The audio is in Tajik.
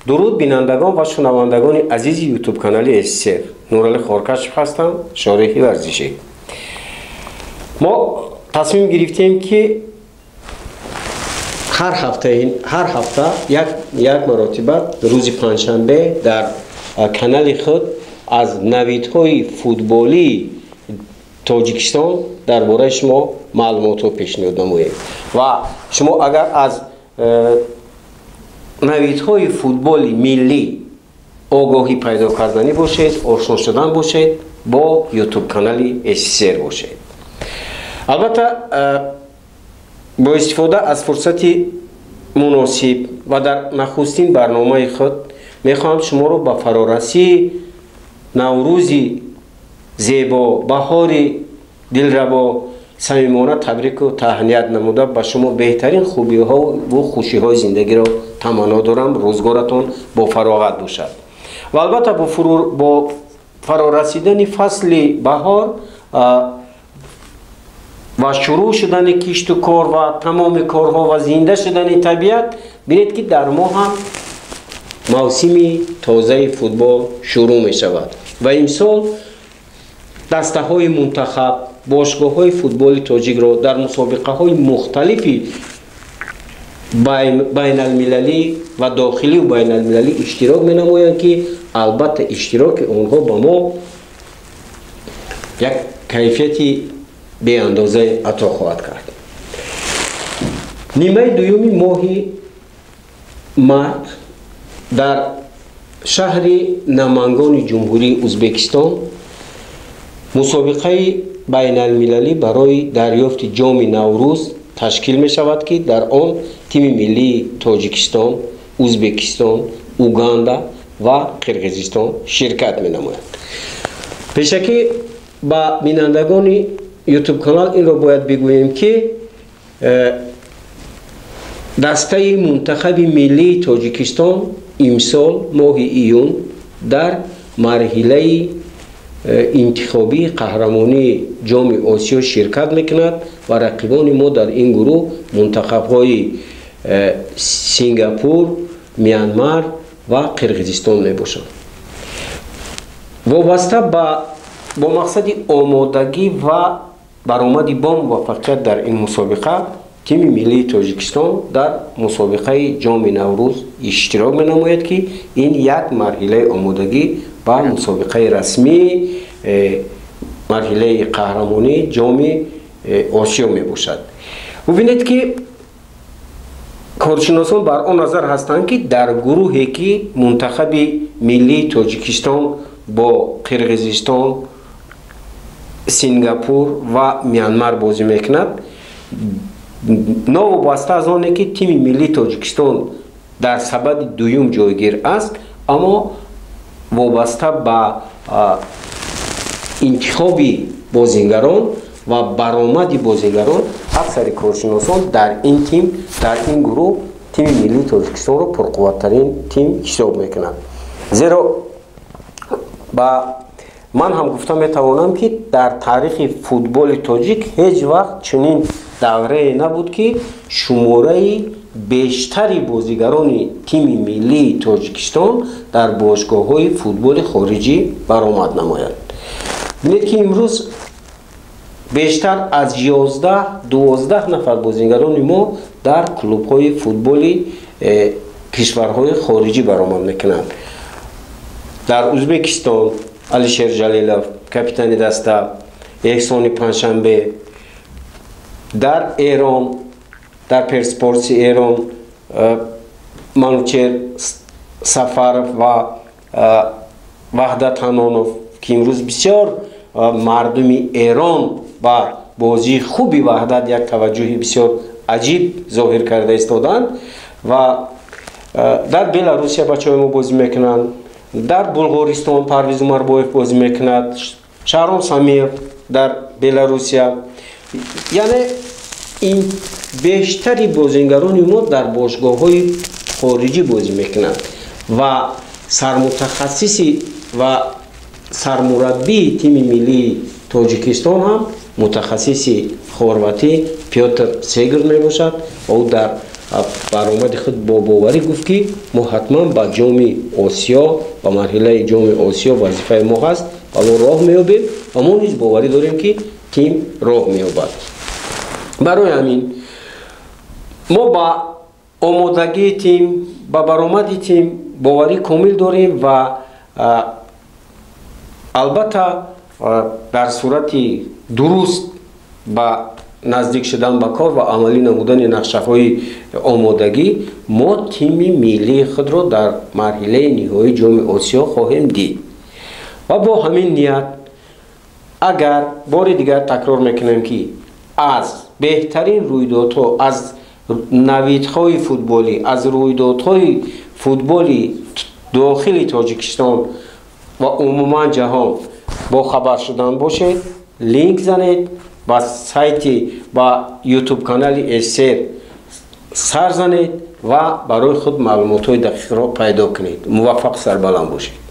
Дуруд, бинандагон ва шунавандагони азизи ютуб канали СССР. Нурали Хоркашев ҳастам, шореҳи варзишӣ. Мо тасмим гирифтем, ки ҳар ҳафта як маротиба рӯзи панҷшанбе дар канали худ аз навидҳои футболии Тоҷикистон дар бораи шумо маълумотҳо пешниҳод намоем. Ва шумо агар аз навидҳои футболи миллӣ огоҳӣ пайдо карданӣ бошед, ошно шудан бошед, бо ютуб канали СССР бошед. Албатта, бо истифода аз фурсати муносиб ва дар нахустин барномаи худ мехоҳам шуморо ба фарорасии Наврӯзи зебо, баҳори дилрабо самимона табрику таҳният намуда, ба шумо беҳтарин хубиҳову хушиҳои зиндагиро таманно дорам. Рӯзгоратон бо фароғат бошад. Ва албатта, бо фарорасидани фасли баҳор ва шурӯъ шудани кишту кор ва тамоми корҳо ва зинда шудани табиат, бинед, ки дар мо ҳам мавсими тозаи футбол шурӯъ мешавад. Ва имсол дастаҳои мунтахаб, бошгоҳҳои футболи тоҷикро дар мусобиқаҳои мухталифи байналмилалӣ ва дохилию байналмилалӣ иштирок менамоянд, ки албатта иштироки онҳо ба мо як кайфияти беандозае ато хоҳад кард. Нимаи дуюми моҳи март дар шаҳри Намангони Ҷумҳурии Узбекистон мусобиқаи байналмилалӣ барои дарёфти Ҷоми Наврӯз ташкил мешавад, ки дар он тими миллии Тоҷикистон, Узбекистон, Уганда ва Қирғизистон ширкат менамоянд. Пешакӣ ба бинандагони ютуб канал инро бояд бигӯем, ки дастаи мунтахаби миллии Тоҷикистон имсол моҳи июн дар марҳилаи интихобии қаҳрамонии Ҷоми Осиё ширкат мекунад ва рақибони мо дар ин гурӯҳ мунтахабҳои Сингапур, Мянмар ва Қирғизистон мебошанд. Вобаста ба бо мақсади омодагӣ ва баромади бо муваффақият дар ин мусобиқа, тими миллии Тоҷикистон дар мусобиқаи Ҷоми Наврӯз иштирок менамояд, ки ин як марҳилаи омодагӣ ба мусобиқаи расмии марҳилаи қаҳрамонии Ҷоми Осиё мебошад. Бубинед, ки коршиносон бар он назар ҳастанд, ки дар гурӯҳе, ки мунтахаби миллии Тоҷикистон бо Қирғизистон, Сингапур ва Мянмар бозӣ мекунад, новобаста аз оне ки тими миллии Тоҷикистон дар сабади дуюм ҷойгир аст, аммо вобаста ба интихоби бозингарон ва баромади бозингарон, аксари коршиносон дар ин тим, дар ин гурӯҳ тими миллии Тоҷикистонро пурқувваттарин тим ҳисоб мекунанд. Зеро ба ман ҳам гуфта метавонам, ки дар таърихи футболи тоҷик ҳеҷ вақт чунин даврае набуд, ки шумораи бештари бозигарони тими миллии Тоҷикистон дар бошгоҳҳои футболи хориҷӣ баромад намоянд. Бинед, ки имрӯз бештар аз 11-12 нафар бозигарони мо дар клубҳои футболи кишварҳои хориҷӣ баромад мекунанд. Дар Узбекистон Алишер Ҷалилов, капитани даста, Эҳсони Панҷшанбе, дар Эрон, дар Перспорси Эрон Манучер Сафаров ва Ваҳдат Ҳанонов, ки имрӯз бисёр мардуми Эрон ба бозии хуби Ваҳдат як таваҷҷӯҳи бисёр аҷиб зоҳир карда истоданд. Ва дар Беларусия бачаҳои мо бозӣ мекунанд, дар Булғористон Парвиз Умарбоев бозӣ мекунад, Шаҳром Самиев дар Беларусия. Яъне ин бештари бозингарони мо дар бошгоҳҳои хориҷӣ бозӣ мекунанд ва сармутахассиси ва сармураббии тими миллии Тоҷикистон ҳам мутахассиси хорватӣ Пётр Сегр мебошад ва ӯ дар Баромади худ бо боварӣ гуфт, ки мо ҳатман ба Ҷоми Осиё, ба марҳилаи Ҷоми Осиё вазифаи мо ҳаст ва мо роҳ меёбем ва мо низ боварӣ дорем, ки тим роҳ меёбад. Барои ҳамин мо ба омодагии тим, ба баромади тим боварӣ комил дорем ва албатта дар сурати дуруст ба наздик шудан ба кор ва амалӣ намудани нақшаҳои омодагӣ мо тими миллии худро дар марҳилаи ниҳоии Ҷоми Осиё хоҳем дид. Ва бо ҳамин ният, агар бори дигар такрор мекунем, ки аз беҳтарин рӯйдодҳо, аз навидҳои футболӣ, аз рӯйдодҳои футболи дохили Тоҷикистон ва умуман ҷаҳон бохабар шудан бошед, линк занед ба сайти, ба ютуб канали Эсер сар занед ва барои худ маълумотҳои дақиқро пайдо кунед. Муваффақ, сарбаланд бошед.